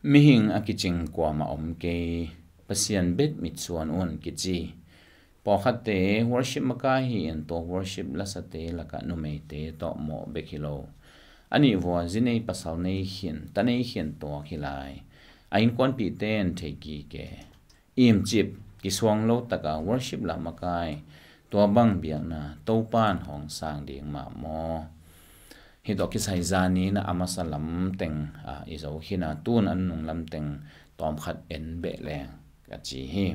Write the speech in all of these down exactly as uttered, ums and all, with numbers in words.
Mihing a kicing kuamah om kei, Pasian bek mitsuan un kici. Pawlkhatte worship makai hi in tua worship lasate lakah numeite tawh mawh bek hi lo. A nih vua zi nei pasal nei khin, ta nei khin tuak hi lai. A innkuanpihte in thei kik e. Imcip, kisuang lo taka worship la makai, tua bang biakna Topan hong sang ding mah maw? Hih tawh kisai zani na a masa lam teng, a, i zo khin a, tun a nunung lam teng tawmkhat en beh leng ka ci hi.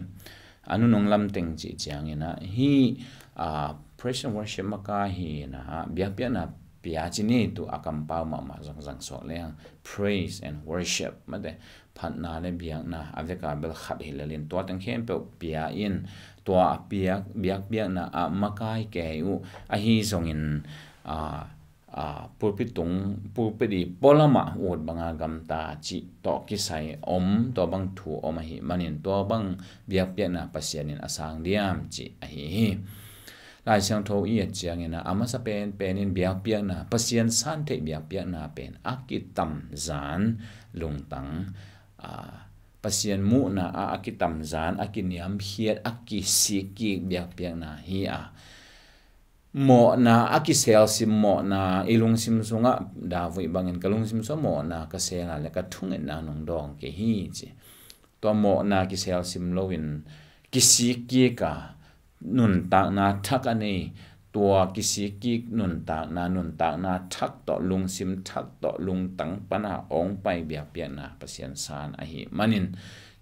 A nunung lam teng cih ciangin ah, hih, a, praise and worship makai hi in ah, biakpiakna pia ci ni, tu a kampau mahmah zong zang suak leng praise and worship mate, phatna le biakna a veka bel khat hi lel in, tua teng khempeuh pia in, tua a piak, biakpiakna a makai kei uh, ahi zongin, a, a, pulpit tung, pulpit i pualamah ut banga gamta cih tawh kisai om, tua bang thu om ahi manin, tua bang biakpiakna Pasian in a sang diam cih ahi hi. Lai Siangtho i et ciangin ah, a masa penpen in biakpiakna, Pasian san theih biakpiakna pen a kitamzan lungtang, a, Pasian muhna ah a kitamzan, a kiniamkhiat, a kisikkik biakpiakna hi a, mawhna a kiselsim, mawhna i lungsim sungah, David bangin ka lungsim sungah mawhna ka sel a le ka thungetna nong dawng kei hi ci. Tua mawhna kiselsim loin kisikkik a, nuntakna thak a nei, tua kisikkik nuntakna, nuntakna thak tawh, lungsim thak tawh, lungtang pana ong pai biakpiakna Pasian san ahi manin,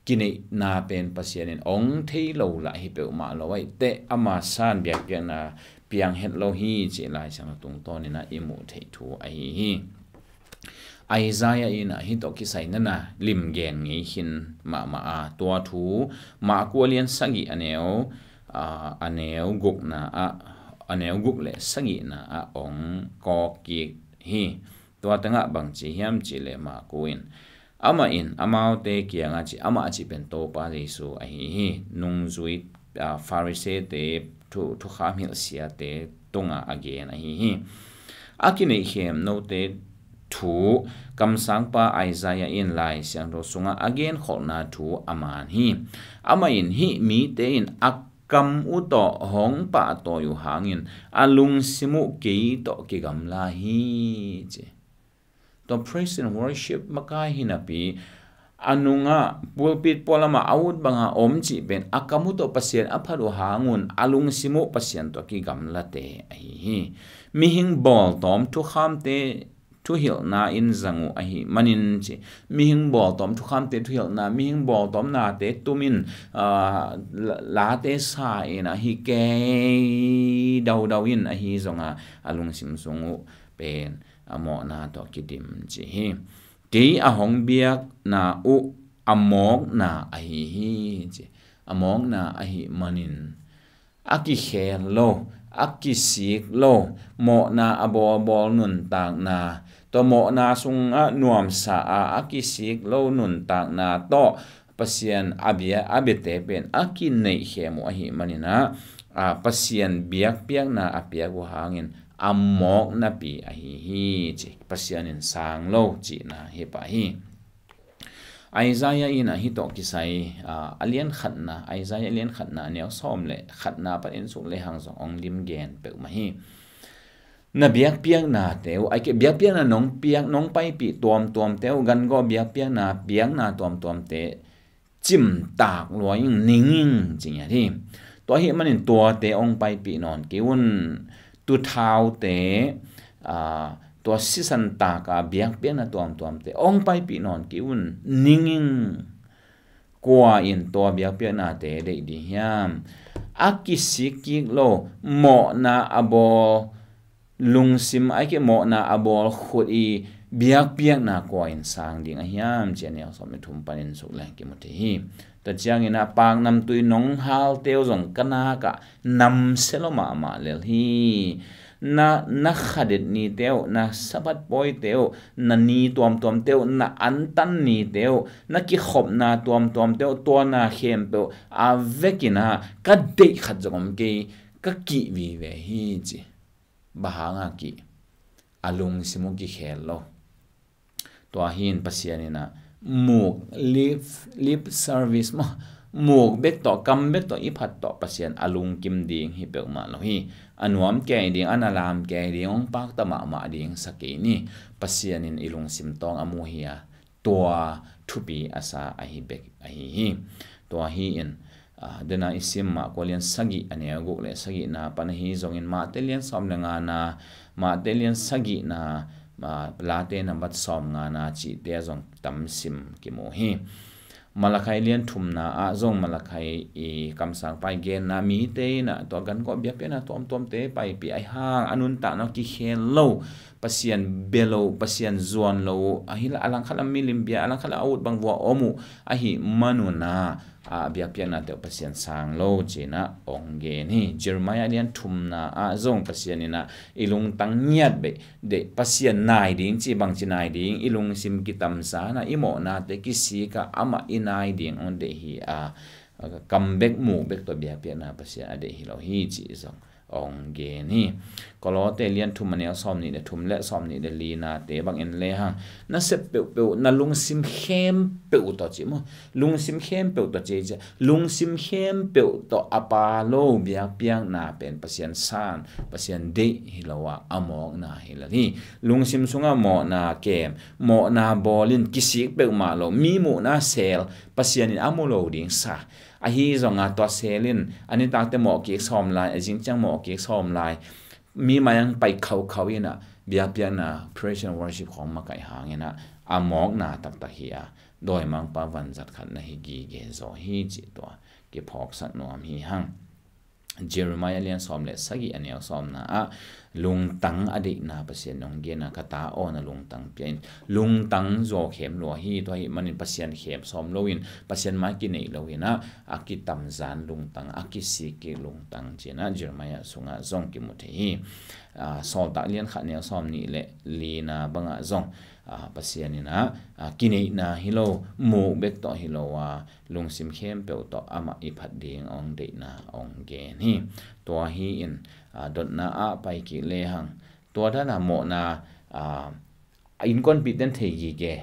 kineihna pen Pasian in ong thei lo lah hi peuhmah lo aih teh, ama san biakpiakna piang het lo hi cih Lai Siangtho tungtawn in ah i muh theih thu ahi hi. Isaiah in ah hih tawh kisai nana limgen ngei khin mahmah a, tua thu Marku a lian sagih a neu, a, a neu gukna ah, a neu guk le sagihna ah ong kawk kik hi. Tua tengah bang ci hiam cih leh Marku in, amah in amaute kiangah ci, amah a cih pen Topa Jesu ahi hi. Nungzui, a, Pharisee-te, thu, thukham hilh siate tungah a gen ahi hi. A kineihkhem note thu kamsangpa Isaiah in Lai Siangtho sungah a genkholhna thu a man hi. Amah in hih mite in a kam uh tawh hong pahtawi uh hangin a lungsim uh kei tawh kigamla hi ci. Tua praise and worship makai hi napi, a nungah pulpit pualamah a ut banga om cih pen a kam uh tawh Pasian a phat uh hangun a lungsim uh Pasian tawh kigamlate ahi hi. Mihing bawltawm thukhamte thuhilhna in zang uh ahi manin ci. Mihing bawltawm thukhamte thuhilhna, mihing bawltawm nate tumin, ah, la-, late sa in ahi kei daudau in ahi zonga a lungsim sung uh pen a mawhna tawh kidim ci hi. Kei a hong biakna uh a mawkna ahi hi ci. A mawkna ahi manin a kikhel lo, a kisik lo, mawhna a bawlbawl nuntakna, tua mawhna sungah nuamsa a, a kisik lo nuntakna tawh Pasian a bia, a biate pen a kineihkhem uh ahi manin ah, a, Pasian biakpiakna a piak uh hangin a mawknapi ahi hi ci. Pasian in sang lo cihna hi pah hi. Isaiah in ah hih tawh kisai, a, a lian khatna, Isaiah a lian khatna a neu sawm le khatna pan en suk lehang zong ong lim gen peuhmah hi. Na biakpiaknate uh, aike biakpiakna nong piak, nong paipih tuamtuamte uh, gangaw biakpiakna piakna tuamtuamte cimtak lua ing, ning ing ci ngiat hi. Tua ahi manin tuate ong paipih nawn kei un, tuthaute, a, tua sisan taka biakpiakna tuamtuamte ong paipih nawn kei un, ning ing. Kua in tua biakpiaknate deih ding hiam? A kisik kik lo, mawhna a bawl lungsim, aike mawhna a bawl khut i biakpiakna kua in sang ding a hiam ci a neu sawm le thum panin suk leng kimu thei hi. Tua ciangin ah paknamtui nong halte uh zong ka nakah namsia lo mahmah lel hi. Na, na khadet nite uh, na Sabbath pawite uh, na ni tuamtuamte uh, na antan nite uh, na kikhopna tuamtuamte uh, tua na khempeuh a vekin ah ka deih khat zong om kei, ka kih vive hi ci. Bang hanga kih? A lungsim uh kikhel lo. Tua hi in Pasian in ah muk, lip, lip service maw, muk bek tawh, kam bek tawh i phat tawh Pasian a lungkim ding hi peuhmah lo hi. A nuam kei ding, a nalam kei ding, hong pakta mahmah ding sa kei ni. Pasian in i lungsim tawng a mu hi a, tua thupi a sa ahi bek ahi hi. Tua hi in, ah, dena i sim Marka lian sagih a neu guk le sagihna pan ahi zongin Mate lian sawm le ngana, Mate lian sagihna, ah, Late nambat sawm ngana cihte a zong tam sim kimu hi. Malakhai lian thumna ah zong Malakhai i kamsangpa i genna mite in ah tua gan gawh biakpiakna tuamtuamte paipih ahi hang a nuntakna kikhel lo, Pasian bia lo, Pasian zuan lo uh, ahi la a langkhat a milim bia, a langkhat a ut bang vua om uh, ahi manun ah, a biakpiakna teuh Pasian sang lo ci-in ah ong gen hi. Jeremiah lian thumna ah zong Pasian in ah i lungtang ngiat beh, deih Pasian nai ding ci bang ci nai ding, i lungsim kitamzan ah i mawhnate kisik ah amah i nai ding ong deih hi a, kam bek muk bek tawh biakpiakna Pasian a deih hi lo hi ci zong ong gen hi. Kolose lian thum a neu sawm nih le thum le sawm nih le linate bang en le hang, na sep peuhpeuh, na lungsim khempeuh tawh ci maw, lungsim khempeuh tawh ci, lungsim khempeuh tawh a pha lo biakpiakna pen Pasian san, Pasian deih hi lo a, a mawkna hi lo hi. Lungsim sungah mawhna kem, mawhna bawl in kisik peuhmah lo, mi muhna sel, Pasian in a mu lo ding sa. Ahi zongin tua sel in a nitakte mawh kik sawm lai, a zing ciang mawh kik sawm lai, mi mai-ah pai khaukhau in ah biakpiakna, praise and worship khawng makaih hangin ah a mawkna taktak hi a, dawimangpa vanzat khat na hi gige zaw hi cih tua kiphawksak nuam hi hang. Jeremiah lian sawm le sagih a neu sawmna ah lungtang a deihna Pasian in ong gen a, ka ta aw, na lungtang pia in. Lungtang zaw khem lua hi, tua ahih manin Pasian khem sawm lo in, Pasian mai kineih lo in ah, a kitamzan lungtang, a kisik kik lungtang ci-in ah Jeremiah sungah zong kimu thei hi. Ah, Sawltak lian khat neu sawm nih le lina bangah zong, ah, Pasian in ah, ah, kineihna hi lo, muk bek tawh hi lo a, lungsim khempeuh tawh amah i phat ding ong deihna ong gen hi. Tua hi in, ah, dotna ah pai kik le hang, tua dan a mawhna, ah, innkuanpihte in thei gige,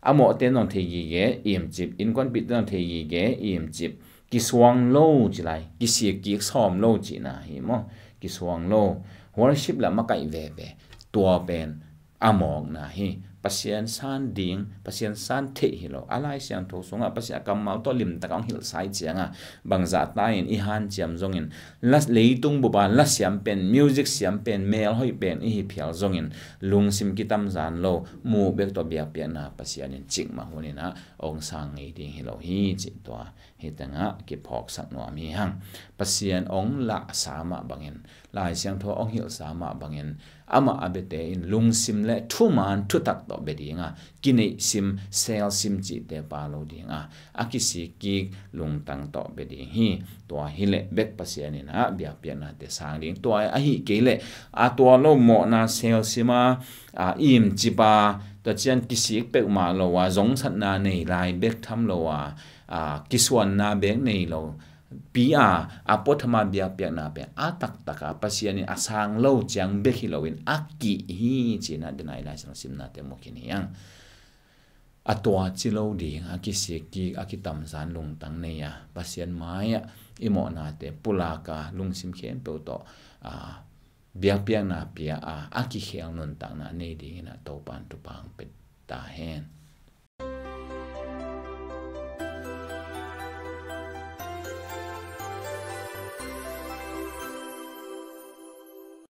a mawhte in zong thei gige, imcip, innkuanpihte in zong thei gige, imcip, kisuang lo ci lai, kisik kik sawm lo cihna hi maw, kisuang lo, worship lah makaih veve, tua pen a mawkna hi. Pasian san ding, Pasian san theih hi lo. A Lai Siangtho sungah Pasian a kammal tawh limtak a hong hilhsa i ciangah, bangzah ta in i hanciam zongin, la, leitung bup a la siam pen, music siam pen, melhoih pen i hi phial zongin, lungsim kitamzan lo, muk bek tawh biakpiakna Pasian in cikmah hun in ah ong sang ngei ding hi lo hi cih tua hih tengah kiphawksak nuam hi hang. Pasian ong lahsa mah bangin, Lai Siangtho ong hilhsa mah bangin, amah a biate in lungsim le thuman thutak tawh bia ding a, kineihsim, selsim cihte pha lo ding a, a kisik kik lungtang tawh bia ding hi. Tua hi leh bek Pasian in ah biakpiaknate sang ding. Tua ahih kei leh a tua lo mawhna selsim a, a imcip a, tua ciang kisik peuhmah lo a, zongsatna nei lai bek tham lo a, a kisuanna bek nei lo pi a, a puatham a biakpiakna pen a taktak a Pasian in a sang lo ciang bek hi loin a kih hi ci-in ah dena i Lai Siangtho simnate mu khin hi hang. A tua ci lo ding, a kisik kik, a kitamzan lungtang nei a, Pasian mai-ah i mawhnate pulak a, lungsim khempeuh tawh, a, biakpiakna pia a, a kikhel nuntakna nei dingin ah Topa'n thupha ong pia ta hen.